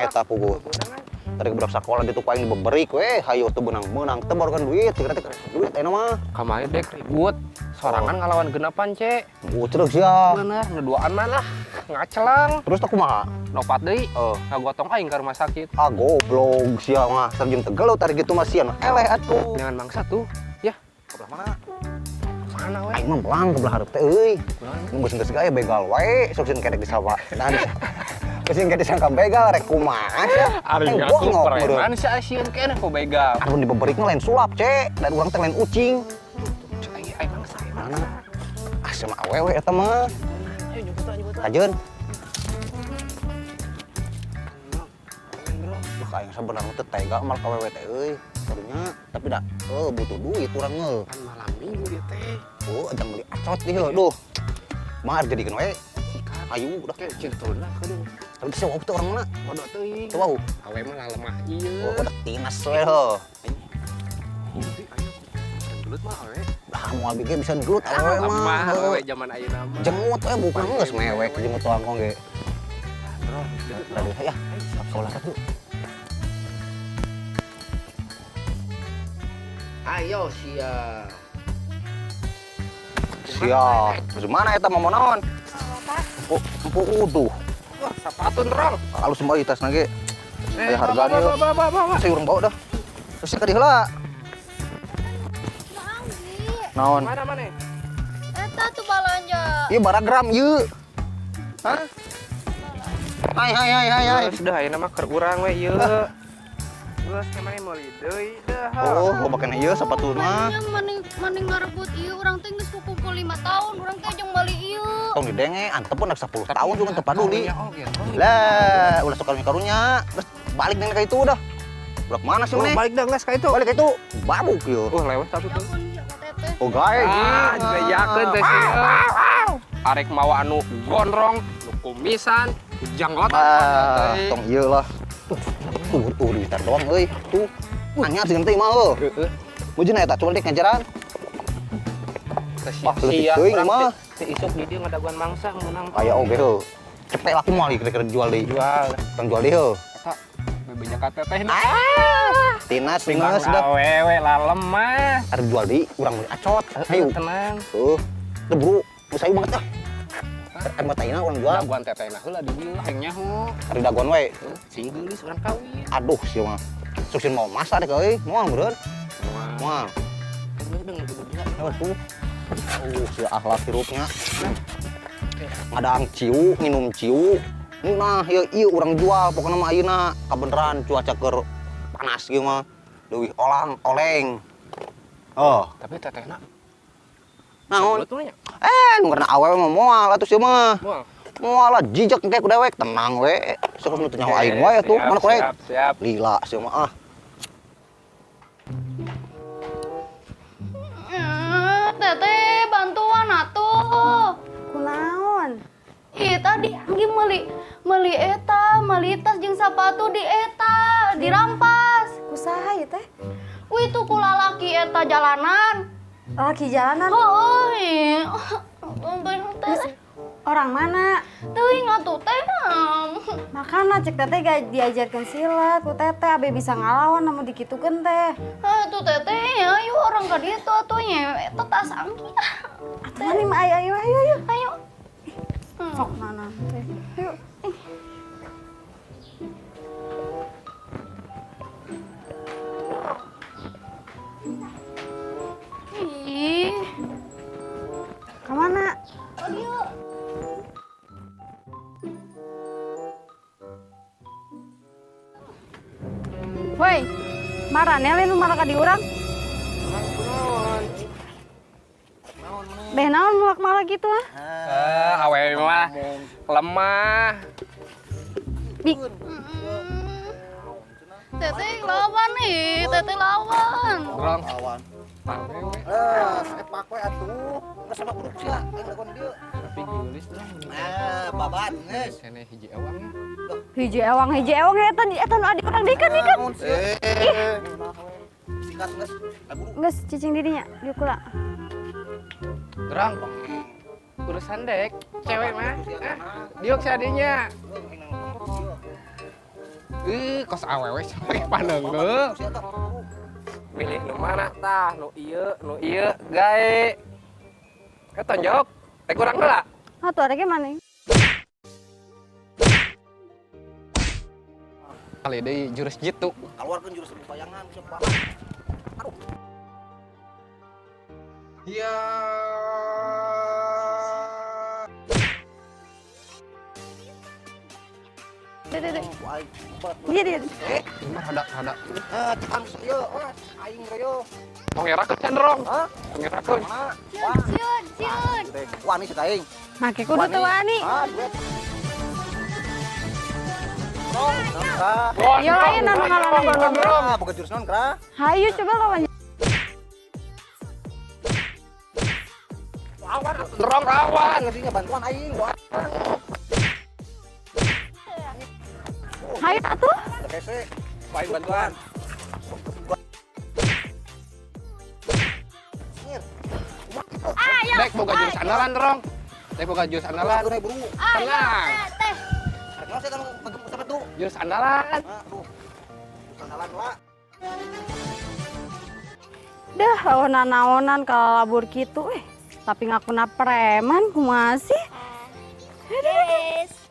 Eta puguh. Tadi budak sekolah di tuku aing dibeberik we, hayo teu beunang-beunang, teu barukan duit, teu duit ayeuna mah. Kamari dek ribut. Sorangan ngalawan genapan, Cek. Ucreg sia. Bener, ngeduaan mah lah. Ngacelang. Terus tak kumaha? Nopat deui. Ngagotong aing ke rumah sakit. Ah goblok sia mah, sarjung tegelut tadi gitu mah sia eleh atuh. Jangan mangsa tuh. Ya, Kebelah mana? Mana we? Aing mah belang kebelah hareup teh euy. Nunggu geus gae begal wae, sok sieun kedek disaba. Nah, geus kedek disangka begal rek kumaha sia. Ari Bongok meureun. preman sia sieun keneh ku begal. Aduh dibeberik mah lain sulap, Cek. Dan urang teh lain ucing. Cek aing aing mangsa. Aing Mana? Ah sama awewe eta mah. Ayo nyebut lah, nyebut lah. Kajeun. Duh, aing sebenarnya teu tega mal ka awewe teh euy. Karunya, tapi da butuh duit urang heuh. Kan malam minggu dia teh. Oh, ajang beli acot nih heuh. Duh. Mah jadikeun we. Sikat. Ayo udah. Kayak cek turun lah kudu. Tapi teu wau teh urang mana? Bodoh teuing. Teu wau. Awe mah lemah ieu. Oh, udah tinas we heuh. Ayo. Gelut mah awe. Dah moal bige bisa gelut awewe mah. Lemah awewe zaman ayeuna mah. Jengut we bukan geus mewek jengut tuang ge. Bro, Tadi ya, sekolah satu. Ayo sia. Sia, gimana eta mau naon? Empuk, empuk uduh. Wah, sepatu nrong. Halus semua tas nage. Aya harganya. Bawa. Saya urang bawa dah. Terus ka dieu heula. Naon? Mana mana? Eta tuh balanja. Ieu baragram ieu. Hah? Hai hai hai hai hai. Geus dah ayeuna mah keur urang we ieu. Geus kemana meuli deui dah. Oh, loba keneh ieu sepatu mah. Mending mending ngarebut ieu urang teh geus kukumpul 5 tahun, urang teh jeung meuli ieu. Tong didenge antep pun 10 tahun juga teu paduli. Lah, ulah sok karunya-karunya. Geus balik neng ka itu udah. Budak mana sih Oh, maneh? balik dah geus ka itu. Balik ka itu babuk ieu. Oh, lewat tapi tuh. Oh, gae. Ah, dibejakeun teh sih. Arek mawa anu gondrong, nu kumisan, nu janggotan. Ah, tong ieu lah. Tuh, tuh duitan doang euy. Tuh. Anyar sih teh mah heuh. Heeh. Mujuna eta coba dek ngajaran. Wah, leutik teuing mah. Teu isuk di dieu ngadaguan mangsa meunang. Aya oge heuh. Cepet laku moal kira-kira jual deui. Jual. Tong jual deui heuh. Eta bebenya ka teteh na. Tinas geus dah. Awewe lah lemah. Arek jual deui urang meuli acot. Hayu. Tenang. Tuh. Teu buru. Geus hayu banget ah. Arek mah taina urang jual. Daguan teteh na heula di dieu hayang nyaho. Arek daguan we. Sing geulis urang kawin. Aduh sia mah. Sok sieun mau masak deh euy. Moal meureun. Moal. Oh, tuh. Si akhlak hirupnya. Ngadang ciu, minum ciu. Nah, ieu ieu urang jual pokona mah ayeuna kabeneran cuaca keur panas ieu mah. Leuwih olang, oleng. Oh, Tapi tetehna naon? Gelut nya. Nu karena awewe mah moal atuh sia mah. Moal. Moal lah jijak engke ku dewek, tenang we. Sok nu teu nyaho aing wae atuh, mana korek. Siap, siap. Lila sia mah ah. Teteh bantuan atuh. Kunaon? Ih, tadi Anggi meuli eta, meuli tas jeung sepatu di eta, dirampas. Kusaha ieu teh? Wih, tuh ku lalaki eta jalanan. Laki jalanan. Heuh. Teh. Orang mana? Teuing atuh teh. Makana cek teteh gak diajarkan silat ku teteh abe bisa ngalawan namun dikitukeun teh. Atuh teteh, ayo orang ka ditu atuh nya eta tas Anggi. Atuh mani mah ayo ayo ayo ayo. Ayo. Sok mana teh. Ayo. Ih. Ka mana? Oh, dia. Woi, marane lain malah ka diurang. Beh naon mulak malah gitu ah. Awewe mah lemah. Bi. Teteh lawan nih, teteh lawan. Rong. Lawan. Awewe. Sepak we atuh. Geus sama buruk sia, aing dagoan dieu. Tapi geulis dong. Ah, babat geus. Kene hiji ewang ya. Hiji ewang eta eta nu adik urang deui kan ieu kan. Sikat geus. Buru. Geus cicing didinya dieu kula. Terang. Urusan dek, cewek mah. Diuk si adinya. Ih, kos awewe sampai paneunggeul. Pilih nu mana tah, nu ieu gae. Eh tonjok, teh kurang heula. Atuh arek mana? Kali deui jurus jitu. Keluarkeun jurus bayangan siapa. Aduh. Ya. Deh. Dia dia. Ini rada. Cekan ieu, aing reo. Tong ngerakeun cenderong. Hah? Tong ngerakeun. Sieun, sieun. Wani si aing. Make kudu teu wani. Ah, duet. Yo lain anu ngalawan gondrong. Boga jurus naon, Kra? Hayu coba lawan. Lawan, dorong lawan. Ngasihnya bantuan aing. Hayu atuh. Kese, Paling bantuan. Dek boga jurus andalan, Rong. Dek boga jurus andalan. Tenang. Teh. Jurus andalan. Jurus andalan lah. Dah lawan-naonan kalabur kitu eh. Tapi ngakuna preman kumaha sih? Yes.